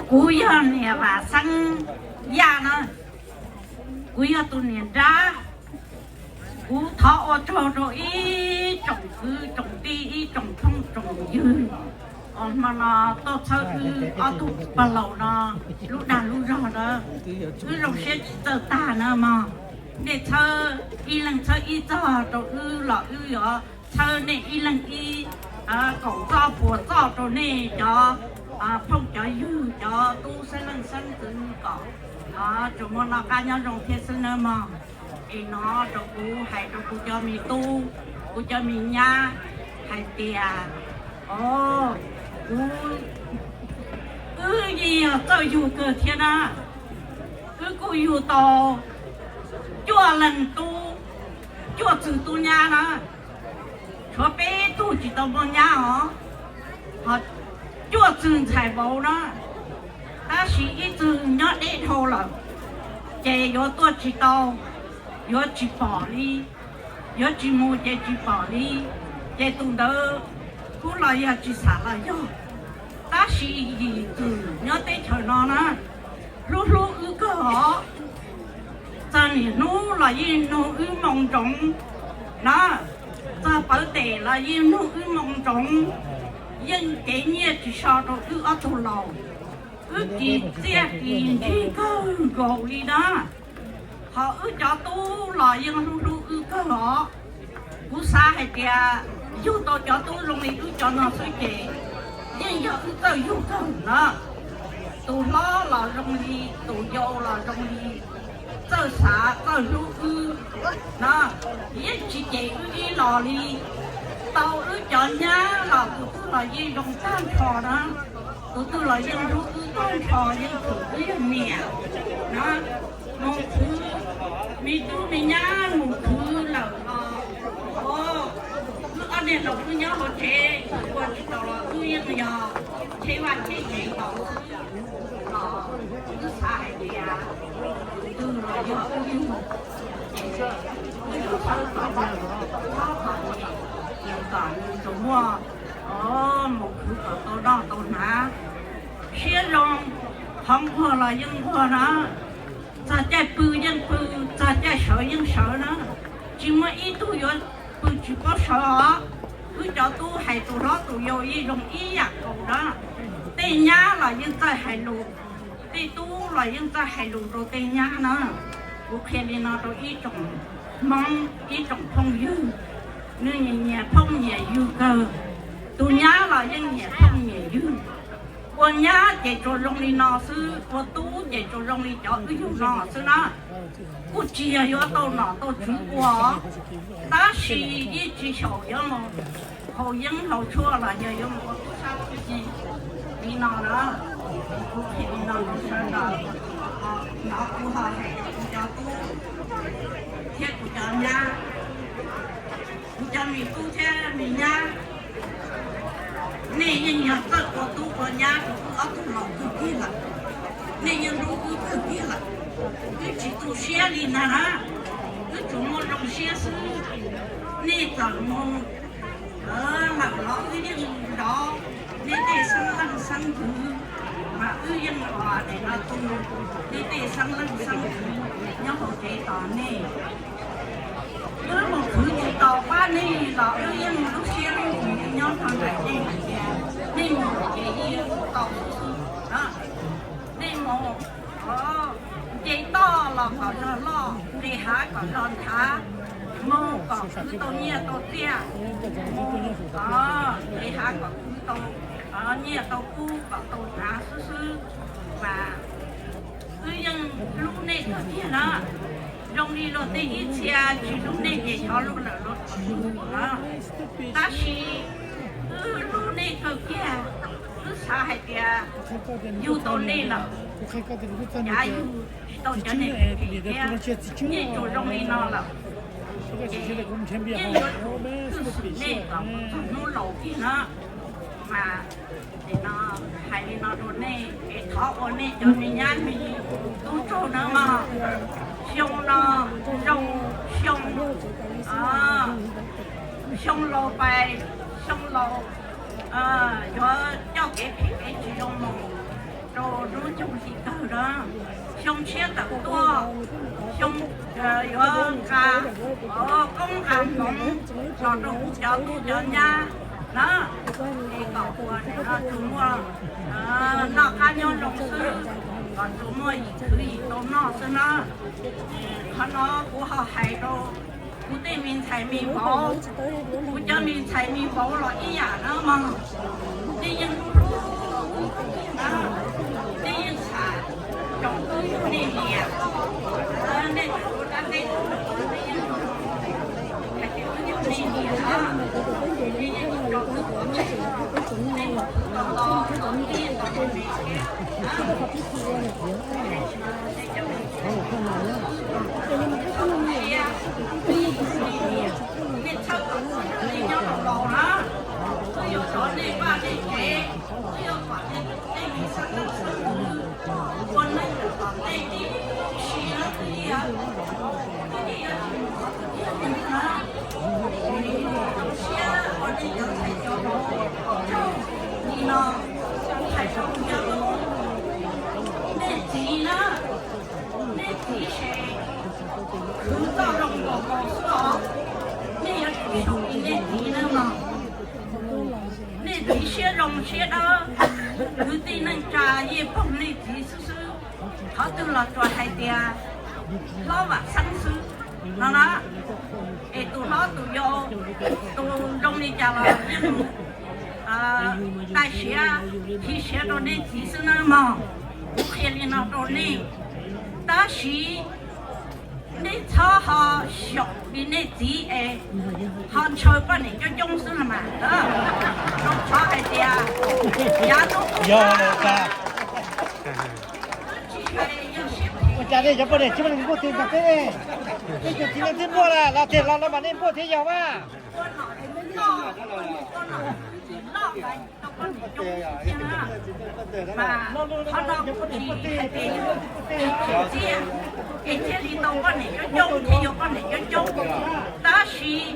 Kuv yog niam Vam Xeeb Yaj na, kuv yog tus niam nrab. Kuv thov ua tsaug rau ib tsoom kwv tsoom tij, ib tsoom phooj tsoom ywg uas hmo no tuaj txhawb wb ob tug pog laus no lub dag lub zog na. Wb zoo siab tsis txawj tag na mog. Nej txhawb ib leeg txhawb ib txoj rau wb los wb yuav txhawb nej ib leeg ib kaum txoj puas txoj rau nej cov phooj cov ywg cov tub xeeb leej xeeb ntxwv kom tsuas muaj noj qab nyob zoo thiab xwb nawb mog. Es no rau kuv hais rau kuv cov me tub, kuv cov me nyab hais tias, o, kuv, wb yeej yog txawj yug kawg thiab na. Wb kuj yug tau cuaj leeg tub, cuaj txwg tub nyab na. Tshuav peb tug tsis tau muaj nyab os, ho cuaj txwg ntxhais vauv na, tab sis ib txwg nyob deb dhau lawm, ces yuav tuaj tsis tau, yuav tsis pom li, yuav tsis mus ces tsis pom li, ces tus ntawd kuj los yog tsis xam los yog, tab sis yim txwg nyob teb chaws no na, hlub hlub wb kawg os. Txog niaj hnub los yeej nug wb moo ntsoov na, txog pawv tes los yeej nug wb moo ntsoov, yeej cev nyiaj tsis so rau wb ob tug laus. Wb kis txiaj kis ntsig kawg nkaus li na, ho wb cov tub los yeej hlub hlub wb kawg os. Kuv xav hais tias yug tau cov tub zoo li wb cov no xwb ces yeej yog wb txawj yug kawg na. Tus hlob los zoo li, tus yau los zoo li, txawj xav txawj hlub wb na, yeej tsis cem wb ib los li. Tau wb cov nyab los tus twg los yeej zoo tag nrho na, tus twg los yeej hlub wb tag nrho, yeej khwv wb yog niam na. Mus khwv, me tub me nyab mus khwv lawm los, wb ob niag laus wb nyob hauv tsev ua tsis tau los wb yeej yog cheb vaj cheb tsev nkaus xwb los wb xav hais tias tus twg los yog wb yug, ces wb yuav txhawb kom txhob kom nws tsuas muaj, o, mus khwv kom tau noj tau hnav, siab zoo, qhov nquag los yeej nquag na, txog caij pw yeej pw, txog caij sawv yeej sawv na, tsis muaj ib tug yuav pw tsis paub sawv os. Wb cov tub hais tus hlob tus yau yeej zoo ib yam nkaus na. Tej nyab los yeej txawj hais lus, tej tub los yeej txawj hais lus rau tej nyab na. Kuv qhia li no rau ib tsoom Hmoob, ib tsoom phooj ywg, nws nyiam nyiam phooj nyiam ywg kawg. Tus nyab los yeej nyiam phooj nyiam ywg. Ua nyab ces tsuas zoo li no xwb, ua tub ces tsuas zoo li cov wb yug no xwb na. Kuj tsis yog yuav tau nom tau tswv ua, tab sis yeej tsis xyaum yuav mus haus yeeb haus tshuaj los yog yuav mus ua tub sab tub ci li no na. Kuv qhia li no rau sawv daws, nov kuv ho hais rau kuv cov tub thiab kuv cov nyab, kuv cov me tub thiab me nyab, nej yeej yog txawj ua tub ua nyab rau wb ob tug laus kawg kiag lawm, nej yeej hlub wb kawg kiag lawm. Wb tsis tu siab li ntag na, wb tsuas muaj zoo siab xwb. Nej txawm mus lawm los wb yeej nrov nej tej xeeb leej xeeb ntxwv, mas wb yeej ua nim no tu nej tej xeeb leej xeeb ntxwv nyob hauv tsev tos nej. Wb mus khwv tsis tau pab nej los wb yeej lub siab lub ntsws nyob rau nraim nej hais tias nej mus ces yeej tau xwb xwb na. Nej mus nce toj los kom zog loj, nqis hav kom zog nthav, mus kom khwv tau nyiaj tau txiaj, nqis hav kom khwv tau nyiaj tau kub kom tau hnav xwb xwb, mas wb yeej hlub nej kawg kiag na. Zoo li luag tej ib txhia tsis hlub nej ces xyov luag lawm luag tsis hlub na. Tab sis wb hlub nej kawg kiag, wb xav hais tias yug tau nej lawm, cav yug tsis tau cov neeg phem thiab, nej tsuas zoo li no lawm, ces yeej yuav tsum hwj xwm nej kom mus txog hnub laus kiag na. Mas nim no hais li no rau nej es thov ua nej cov me nyab me tub tsaug nawb mog. Xyoo no zoo xyoo, xyoo laus pais xyoo laus, yuav coj kev phem Siab tawm tuaj, xyoo yuav nqa koob nqa hmoov los rau kuv cov tub cov nyab na, es kom ua tsuas muaj noj qab nyob zoo xwb, kom tsuas muaj yim khwv yim tau noj xwb na. Qhov no kuv ho hais rau kuv tej me ntxhais me vauv, kuv cov me ntxhais me vauv los ib yam na mog. Nej yeej hlub, nej yeej xam, tsoom kwv yog nej niam, nej tsis ua dab teb, nej yeej hais tias wb yog nej niam na, nej yeej tsis tso wb pov tseg, nej mus khwv tau los los nej yeej tau me me thiab. Nej txhawb kom kuv nyob laus laus na, wb yuav zov nej vaj nej tsev, wb yuav kom nej tus kheej xeeb leej xeeb ntxwv, ua neej kom tej tib si na kwv tij, kwv tij yuav tsis mus qhov twg thiab na. Zoo siab ua nej cov ntxhais cov vauv, nim no kuv hais rau kuv cov tub, nej txiv na, nej txiv ces khwv txoj zoo nkaus nkaus xwb os. Nej yuav tsum xyaum li nej txiv nawb mog. Nej txiv siab zoo siab dawb, kwv tij neej tsa yeej pog nej txiv xwb xwb. Qhov twg los tsuas hais tias hlob vam xeeb xwb no na. Es tus hlob tus yau, tus zoo li cas los yeej txais siav, khi siav rau nej txiv xwb nawb mog. Kuv qhia li no rau nej, tab sis nej txhob ho xyaum li nej txiv es ho ntshaw poj niam coob coob xwb los mas. Zoo txhob hais tias yav hnub ua cas nej cov poj niam tsis muaj neeg npuaj twg nrog peb ne? Nej cov txiv neej twb npuaj lawm, los tias los no mas nej npuaj thiab yog mas. Mas qhov no kuv tsis hais tias yus txiv es thiaj li tau poj niam coob coob thiab yuav poj niam coob coob, tab sis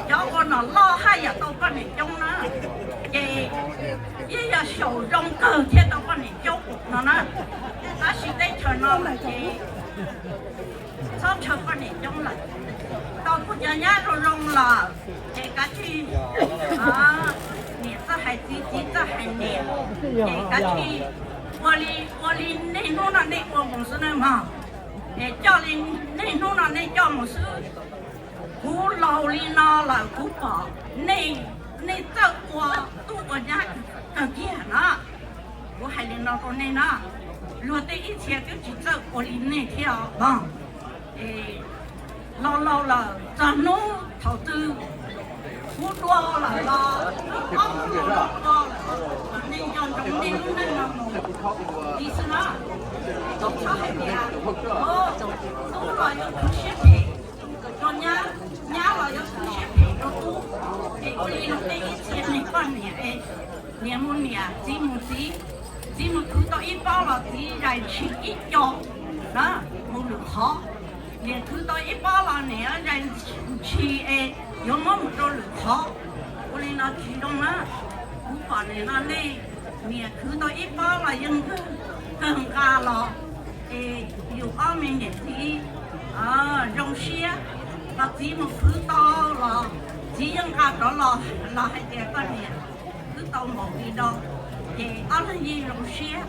cov ua nom loj haj yam tau poj niam coob na, ces yeej yog xyaum zoo kawg thiaj tau poj niam coob no na. Tab sis teb chaws no lawm ces txhob ntshaw poj niam coob lawm, tau kuv cov nyab zoo zoo lawm ces kav tsij, niam txawj hais txiv, txiv txawj hais niam, ces kav tsij ua li, ua li niaj hnub no nej ua mus xwb nawb mog. Es coj li niaj hnub no nej coj mus xwb. Kuv laus li no lawm kuv pom nej, nej txawj ua tub ua nyab kawg kiag na. Kuv hais li no rau nej na, luag tej ib txhia twb tsis txawj ua li nej thiab os. Es laus laus lawm, txog hnub thaum twg kuv dua lawm los, ob tug laus dua lawm, nej nco ntsoov nej lub neej no mus li xwb na. Txhob hais tias tub los yuav khwv siab phem rau nyab, nyab los yuav khwv siab phem rau tub. Es ua li no tej ib txhia neeg poj niam, niam mus niam, txiv mus txiv, txiv mus khwv tau ib pob los txiv zais ntshis ib co na, mus lwm qhov. Niam khwv tau ib pob los niam zais ntshis es yuav muab mus rau lwm qhov. Ua li no tsis zoo na. Kuv pom nim no nej niam khwv tau ib pob los yeej kawg nqa los, es yus ob me niam txiv zoo siab. Los txiv mus khwv tau los txiv yeej nqa rov los, los hais tias koj niam khwv tau npaum li no, ces ob leeg yeej zoo siab.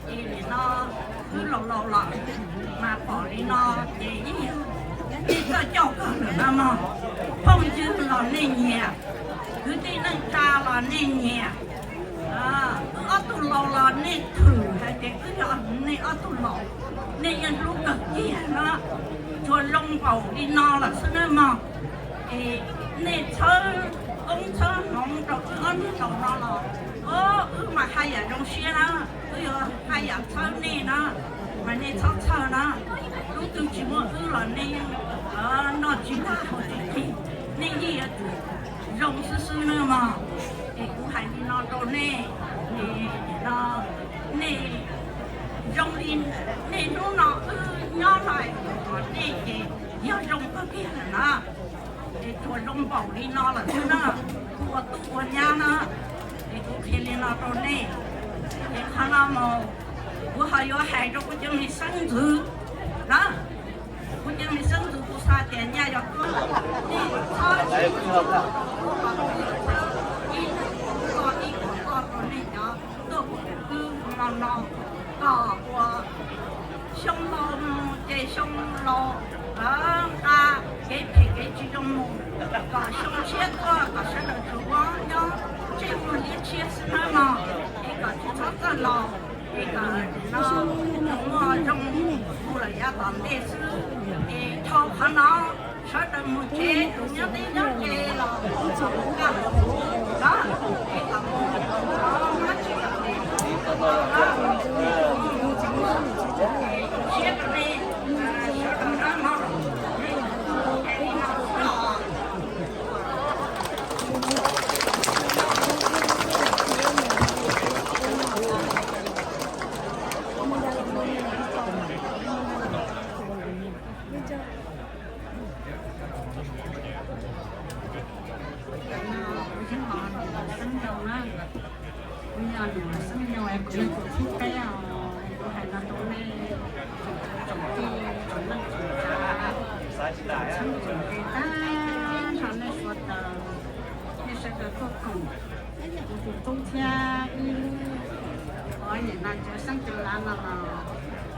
Ces nim no wb laus laus los mas pom li no, ces yeej yog nej txawj coj kawg lawm no mog. Phooj ywg los nej nyiam, kwv tij neej tsa los nej nyiam. Wb ob tug laus los nej thwm hais tias wb yog nej ob tug laus, nej yeej hlub kawg kiag na. Tsuas zoo npaum li no lawm xwb nawb mog. Es nej txhawb koob txhawb hmoov rau wb ob niag laus no los, o, wb mas haj yam zoo siab na. Wb yuav haj yam txhawb nej na, mas nej txhob txhawj na. Hnub twg tsis muaj wb los nej yeej noj tsis lag haus tsis qhib, nej yeej yuav tsum zoo xwb xwb nawb mog. Es kuv hais li no rau nej, es no nej zoo li nej hnub no wb nyob no, nej ces yog zoo kawg kiag lawm na. Es tsuas zoo npaum li no lawm xwb na, kuv ua tub ua nyab na. Es kuv qhia li no rau nej, es qhov no mus Kuv ho yuav hais rau kuv cov me xeeb ntxwv na, kuv cov me xeeb ntxwv, kuv xav tias nyaj yog tuaj, nej txhob tsis txhob ib txoj ib txoj rau nej cov tuaj kuv tus kwb no no, kom ua xyoo laus mus ces xyoo laus nqa kev phem kev tsis zoo mus, kom xyoo tshiab tuaj kom sawv daws tsuas ua nyob ntsej muag liab tshiab xwb nawb mog, es kom tsis txhob txawj laus, es kom no muaj zoo mus lawm yav tom ntej xwb. Es dhau qhov no sawv daws mus tsev, tus nyob teb nyob ke los mus kaj los mus na, es kom mus dab tsi los siab rau nej sawv daws na mog. Kuv yog niam xeeb yau, kuv yog tus thib peb os, kuv hais no rau nej tsoom tij tsoom neej tsoom tsav, txheeb tsoom ntse tag nrho nej sawv daws, nej sawv daws tuaj koom kuv tus tub thiab ib lub, ua niam no cov xeeb cov lav no los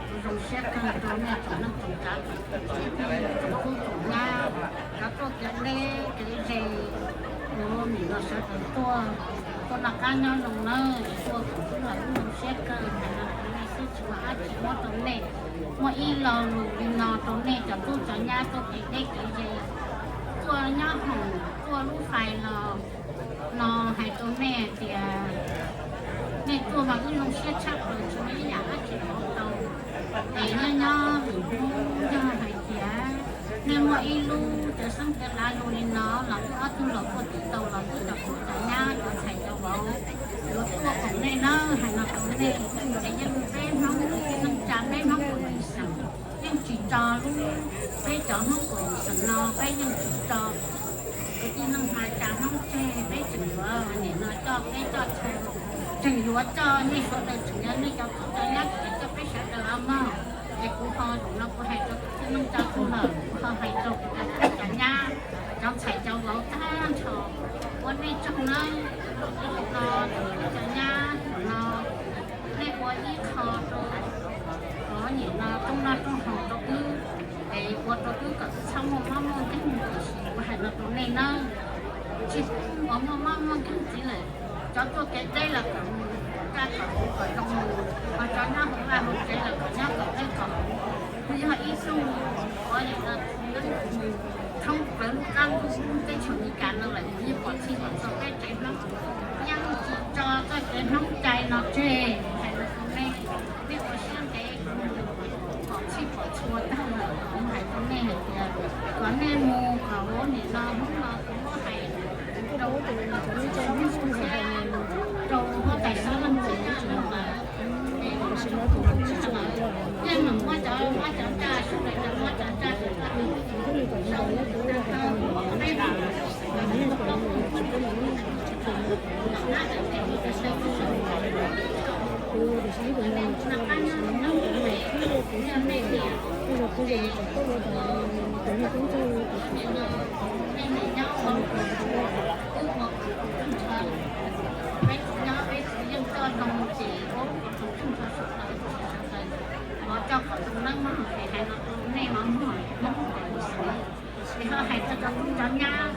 kuv zoo siab kawg rau nej tsoom neej tsoom tsav, tsoom tij tsoom tub tsoom nyab, cov tuaj kev deb kev ze, kuv nim no sawv daws tuaj, tuaj noj qab nyob zoo nawb, tuaj koom kuv los kuv zoo siab kawg, hais no rau nej xwb tsis muaj dab tsi, muab rau nej, muaj ib lo lus li no rau nej cov tub cov nyab tuaj kev deb kev ze, tuaj nyob hoom, tuaj lub fais los no hais rau nej hais tias nej tuaj mas wb zoo siab tshaj plaws, tsis muaj ib yam dab tsi pauv tau. Es nyob nyob vim Hmoob yog hais tias nej muaj ib lub cov xeeb cov lav zoo li no los wb ob tug los tuaj tim tau los wb cov tub cov nyab cov ntxhais cov vauv yuav tuaj koom nej nawb, hais no rau nej. Es yeej peb Hmoob kwv tij neej tsa peb Hmoob kuj xeem yeej tsis tso lub, peb cov Hmoob kuj xeem no peb yeej tsis tso kwv tij neej tsa Hmoob tseg, peb tseem yuav nim no coj teb coj chaw, tseem yuav coj nej sawv daws, tseem yog nej cov tub cov nyab tseem coj peb sawv daws os mog. Es kuv ho zaum no kuv hais rau kwv tij neej tsa kuv lawm, kuv ho hais rau kuv cov tub cov nyab, cov ntxhais cov vauv tag nrho, ua nej tsaug nawb. Zaum no cov tub cov nyab zaum no nej ua ib qho rau, nim no rooj noj rooj haus rau wb, es ua rau wb kom txhob muaj mob muaj nkeeg, tiam sis kuv hais no rau nej nawb, tsis pub uas muaj mob muaj nkeeg ntxiv lawm. Cov tuaj kev deb los kom mus, kom kaj kom huv kom zoo mus, ho cov nyob hauv vaj hauv tsev los kom nyob kom deb kom huv. Kuv yog ib tug uas nim no thoob plaws lub qab ntuj teb chaws Amelikas no lawm, kuv yeej pom txhij pom txhua peb tsev Hmoob, yeej tsis tso txoj kev Hmoob cai no tseg. Hais rau nej, nej ua siab ntev, pom txhij pom txhua tag lawm, kuv hais rau nej hais tias kom nej mus kom ua nim no hnub no kuv muab hais rau, rau huab tais Xab Leej Txiv Nyob Zoo lawm. Yeej muab cov, muab cov raj sawv daws, muab cov raj sawv daws, peb tsis nyob peb tsis yeej coj zoo ces ua kom tus kheej txog sawv daws, sawv daws, los coj kom tus neeg mog, es hais no rau nej no mog, Hmoob kom tus xwb. Es ho hais rau cov tub cov nyab,